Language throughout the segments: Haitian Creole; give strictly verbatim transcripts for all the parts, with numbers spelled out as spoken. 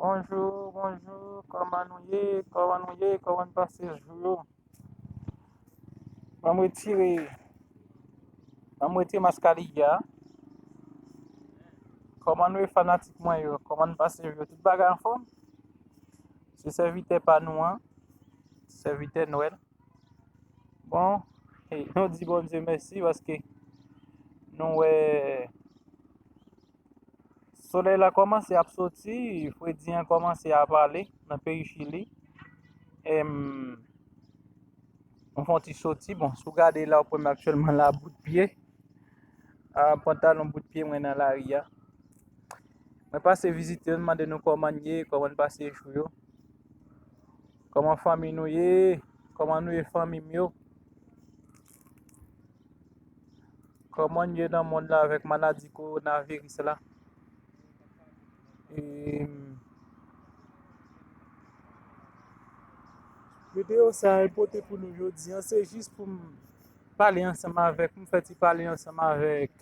Bonjou, bonjou, kòman nou ye? Kòman nou ye? Kòman n pase jou yo? Ban m retire, ban m retire maskaliya. Kòman nou ye, fanatik mwen yo? Kòman n pase jou yo? Tout bagay anfòm? Se sèvitè pa nou an, sèvitè Nwèl. Bon, e, nou di Bondye mèsi paske nou wè solèy la kòmanse ap soti, fredi an kòmanse ap ale nan peyi Chili. Em, nou fè yon ti soti. Bon, si w gade la, ou premye aktyèlman la, bout pye. A, pantalon bout pye mwen nan lari a. Mwen pase vizite yo, mande nou kòman n ye, kòman n pase jou yo. Kòman fanmi nou ye? Kòman nou ye, fanmi m yo? Kòman n ye nan mond la avèk maladi kowonaviris la? E, videyo sa a pote pou nou jodi an, se jis pou m pale ansanm avèk, m fè ti pale ansanm avèk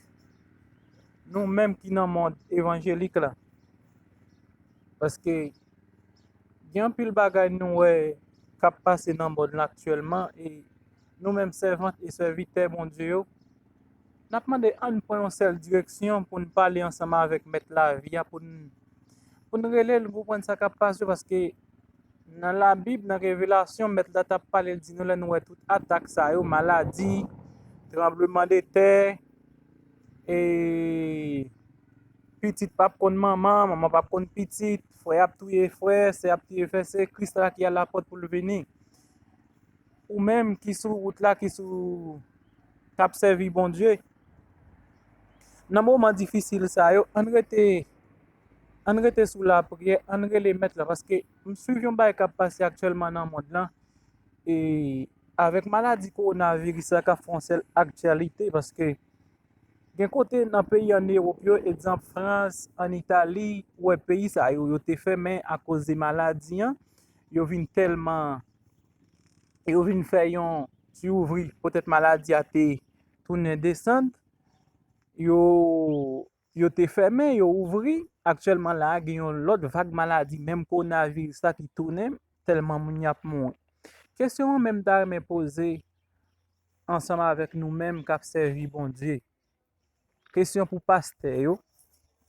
nou menm ki nan mond evanjelik la. Paske gen anpil bagay nou wè k ap pase nan mond la aktyèlman, e nou menm sèvant e sèvitè Bondye yo, n ap mande ann pran yon sèl direksyon pou n pale ansanm avèk Mèt lavi a, pou n, pou n rele l, n konprann sa k ap pase, paske nan Labib, nan Revelasyon, Mèt la t ap pale, l di nou, lè nou wè tout atak sa yo, maladi, tranblemanntè, e pitit p ap konn manman, manman p ap konn pitit, frè ap touye frè, sè ap touye frè, se Kris la ki alepòt pou l vini. Ou menm ki sou wout la, ki sou, k ap sèvi Bondye, nan moman difisil sa yo, ann rete, ann rete sou lapriyè, ann rele Mèt la, paske m swiv yon bagay k ap pase aktyèlman nan mond lan, e avèk maladi kowonaviris la k ap fè yon sèl aktyalite, paske gen kote nan peyi ann Ewòp yo, egzanp Frans, ann Itali, ou wè peyi sa yo, yo te fèmen akoz de maladi an, yo vin tèlman, yo vin fè yon ti ouvri, poutèt maladi a te tounen desann, yo, yo te fèmen, yo ouvri. Aktyèlman la a, gen yon lòt vag maladi, menm kowonaviris la ki tounen, tèlman moun y ap mouri. Kesyon an menm m ta renmen poze ansanm avèk nou menm k ap sèvi Bondye. Kesyon pou pastè yo,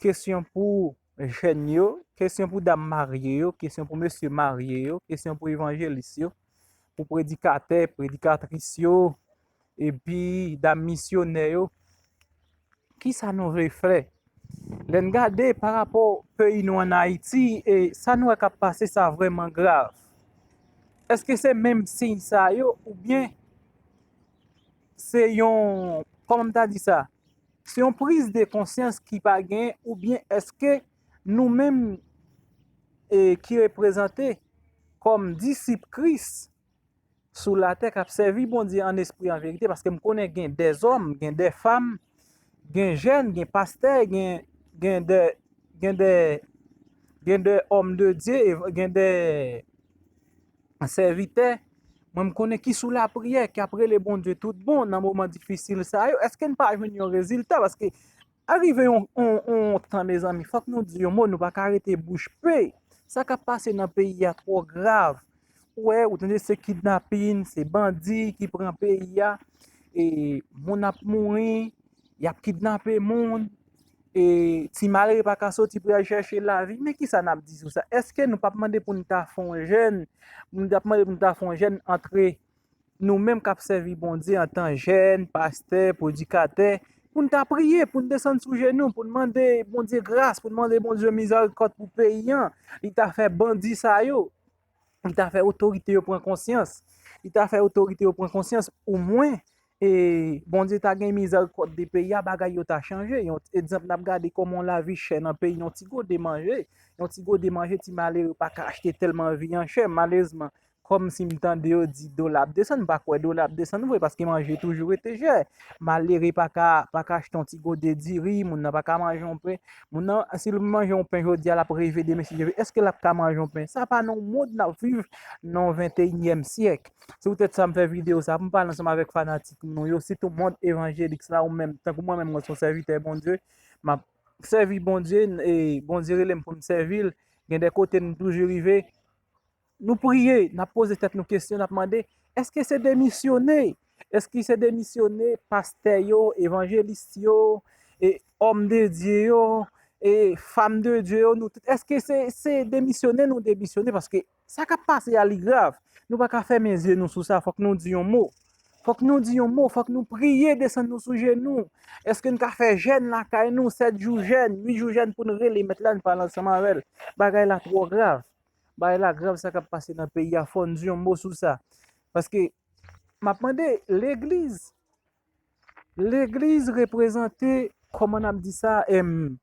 kesyon pou jèn yo, kesyon pou dam marye yo, kesyon pou mesye marye yo, kesyon pou evanjelis yo, pou predikatè, predikatris yo, epi dam misyonè yo. Kisa nou vle fè? Lè n gade pa rapò peyi nou ann Ayiti, e sa nou wè k ap pase, sa vrèman grav. Èske se menm siy sa yo, oubyen se yon, kòman m ta di sa? Se yon priz de konsyans ki pa genyen, oubyen èske nou menm, e, ki reprezante kòm disip Kris sou latè k ap sèvi Bondye an espri, an verite, paske m konnen gen dèzòm, gen dèfanm, gen jèn, gen pastè, gen, gen dè, gen dè, gen dè òm de Dye, e gen dè sèvitè, mwen m konnen ki sou lapriyè, k ap rele Bondye tout bon nan moman difisil sa yo. Èske n pa jwenn yon rezilta? Paske a rive yon, yon, yon tan, mezanmi, fòk nou di yon mo, nou pa ka rete bouch pe. Sa k ap pase nan peyi a twò grav. Ou wè, ou tande se kidnapin, se bandi ki pran peyi a, e moun ap mouri, y ap kidnape moun, e ti malere pa ka soti pou y al chèche lavi. Men kisa n ap di sou sa? Èske nou p ap mande pou n ta fè yon jèn, nou p ap mande pou n ta fè yon jèn antre, nou menm k ap sèvi Bondye antan jèn, pastè, predikatè, pou n ta priye, pou n desann sou jenou, pou n mande Bondye gras, pou n mande Bondye mizerikòd pou peyi an, li ta fè bandi sa yo, li ta fè otorite yo pran konsyans, li ta fè otorite yo pran konsyans, omwen, e Bondye ta gen mizerikòd de peyi a, bagay yo ta chanje. Yon egzanp, n ap gade kòman lavi chè nan peyi, yon ti gode manje, yon ti gode manje, ti malere pa ka achte tèlman vi an chè, malerezman. Kòmsi m tande yo di dola ap desann, m pa kwè dola ap desann vre, paske manje toujou rete chè. Malere pa ka, pa ka achte yon ti gode diri, moun nan pa ka manje yon pen. Moun nan, si l manje yon pen jodi a, l ap reve demen si Dye vle. Èske l ap ka manje yon pen? Sa pa nan yon mond n ap viv, nan venteyinyèm syèk. Se poutèt sa m fè videyo sa, pou m pale ansanm avèk fanatik nou yo, sitou mond evanjelik la, ou menm, tankou mwen menm, mwen se yon sèvitè Bondye, m ap sèvi Bondye, e Bondye rele m pou m sèvi l, Gen de kote nou toujou rive, nou priye, n ap poze tèt nou kesyon, n ap mande, èske se demisyone? Èske se demisyone pastè yo, evanjelis yo, e òm de Dye yo, e fanm de Dye yo, nou tout, èske se, se demisyone nou demisyone? Paske sa k ap pase a, li grav. Nou pa ka fèmen zye nou sou sa, fòk nou di yon mo. Fòk nou di yon mo, fòk nou priye, desann nou sou jenou. Èske n ka fè jèn lakay nou, sèt jou jèn, uit jou jèn pou n rele Mèt la, n pale ansanm avè l? Bagay la twò grav. Bagay la grav, sa k ap pase nan peyi a, fò n di yon mo sou sa. Paske, m ap mande, legliz, legliz reprezante, kòman n ap di sa, em,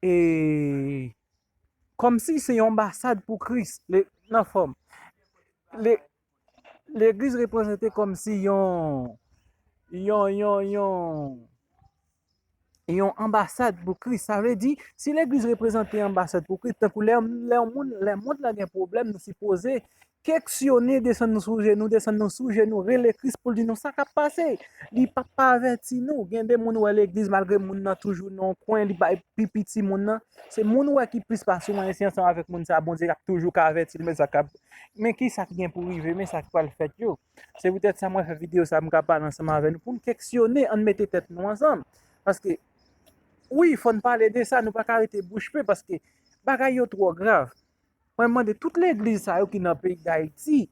e, kòmsi se yon anbasad pou Kris, le, nan fòm. Le, legliz reprezante kòmsi yon, yon, yon, yon, yon anbasad pou Kris. Sa vle di, si legliz reprezante yon anbasad pou Kris, tankou lè, lè yon moun, lè mond lan gen pwoblèm, nou sipoze keksyone, desann nou sou jenou, desann nou sou jenou, rele Kris pou l di nou sa k ap pase. Li p ap pa avèti nou. Gen de moun wè legliz, malgre moun nan toujou nan yon kwen, li bay pi piti moun nan. Se moun wè ki plis pase w, men se ansanm avèk moun sa, Bondye ap toujou ka avèti l, men sa k ap, men ki sa k gen pou rive, men sa k pral fèt yo. Se poutèt sa mwen fè videyo sa, m ka pale ansanm avè nou, pou n keksyone, ann mete tèt nou ansanm. Paske, wi, fò n pale de sa, nou pa ka rete bouch be, paske bagay yo twò grav. Mwen mande tout legliz sa yo ki nan peyi Dayiti,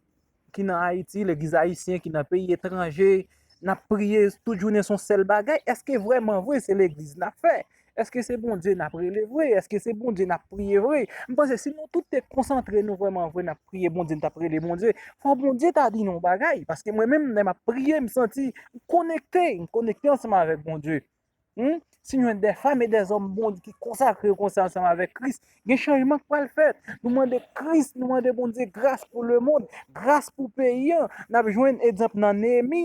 ki nan Ayiti, legliz ayisyen ki nan peyi etranje, n ap priye tout jounen, se yon sèl bagay. Èske vrèman vre se legliz n ap fè? Èske se Bondye n ap rele vre? Èske se Bondye n ap priye vre? M panse si nou tout te konsantre nou vrèman vre, n ap priye Bondye, n t ap rele Bondye, fò Bondye ta di nou yon bagay. Paske mwen menm, lè m ap priye, m santi m konekte, m konekte ansanm avèk Bondye. Hmm? Si nou jwenn de fanm e de zòm Bondye ki konsakre yo konsa ansanm avèk Kris, gen chanjman k pral fèt. Nou mande Kris, nou mande Bondye gras pou lemonn, gras pou peyi a. N ap jwenn egzanp nan Neyemi.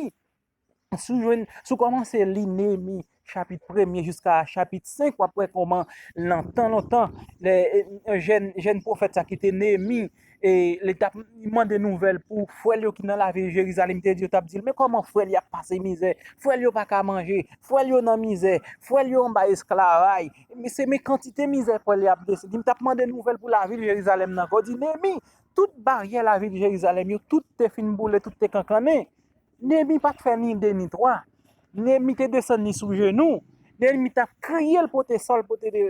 Si w jwenn, si w kòmanse li Neyemi chapit premye jiska chapit senk, w ap wè kòman lontan, lontan, lè, e, jèn, jèn pwofèt sa ki te Neyemi, e li t ap mande nouvèl pou frè l yo ki nan lavil Jerizalèm, te di yo, t ap di l, men kòman frè l yo ap pase mizè, frè l yo pa ka manje, frè l yo nan mizè, frè l yo anba esklavaj. Men se, men kantite mizè frè l yo ap deside. Li t ap mande nouvèl pou lavil Jerizalèm nan ankò. Di Neyemi, tout baryè lavil Jerizalèm yo, tout te fin boule, tout te kankannen. Neyemi pa t fè ni de ni twa. Neyemi te desann li sou jenou. Neyemi t ap kriye, l pote sa l pote de,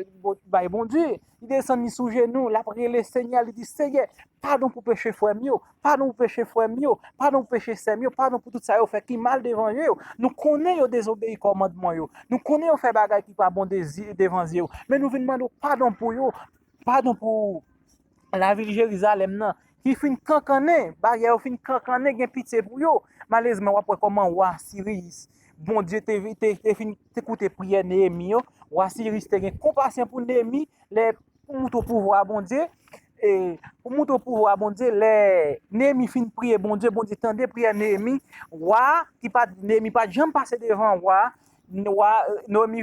bay Bondye. Li desann li sou jenou, l ap rele Senyè, li di, Senyè, padon pou peche frè m yo, padon pou peche frè m yo, padon pou peche sè m yo, padon pou tout sa yo fè ki mal devan je w. Nou konnen yo dezobeyi kòmandman yo. Nou konnen yo fè bagay ki pa bon dezi-, devan zye w. Men nou vin mande w padon pou yo, padon pou lavil Jerizalèm nan, ki fin kankannen, baryè yo fin kankannen, gen pitye pou yo. Malerezman, w ap wè kòman wa Siriyis, Bondye te, te, te fin, te koute priyè Neyemi yo. Wa Siriyis te gen konpasyon pou Neyemi, lè pou moutre w pouvwa Bondye, e pou moutre w pouvwa Bondye, lè Neyemi fin priye Bondye, Bondye tande priyè Neyemi, wa ki pa, Neyemi pa t janm pase devan wa, wa, Neyemi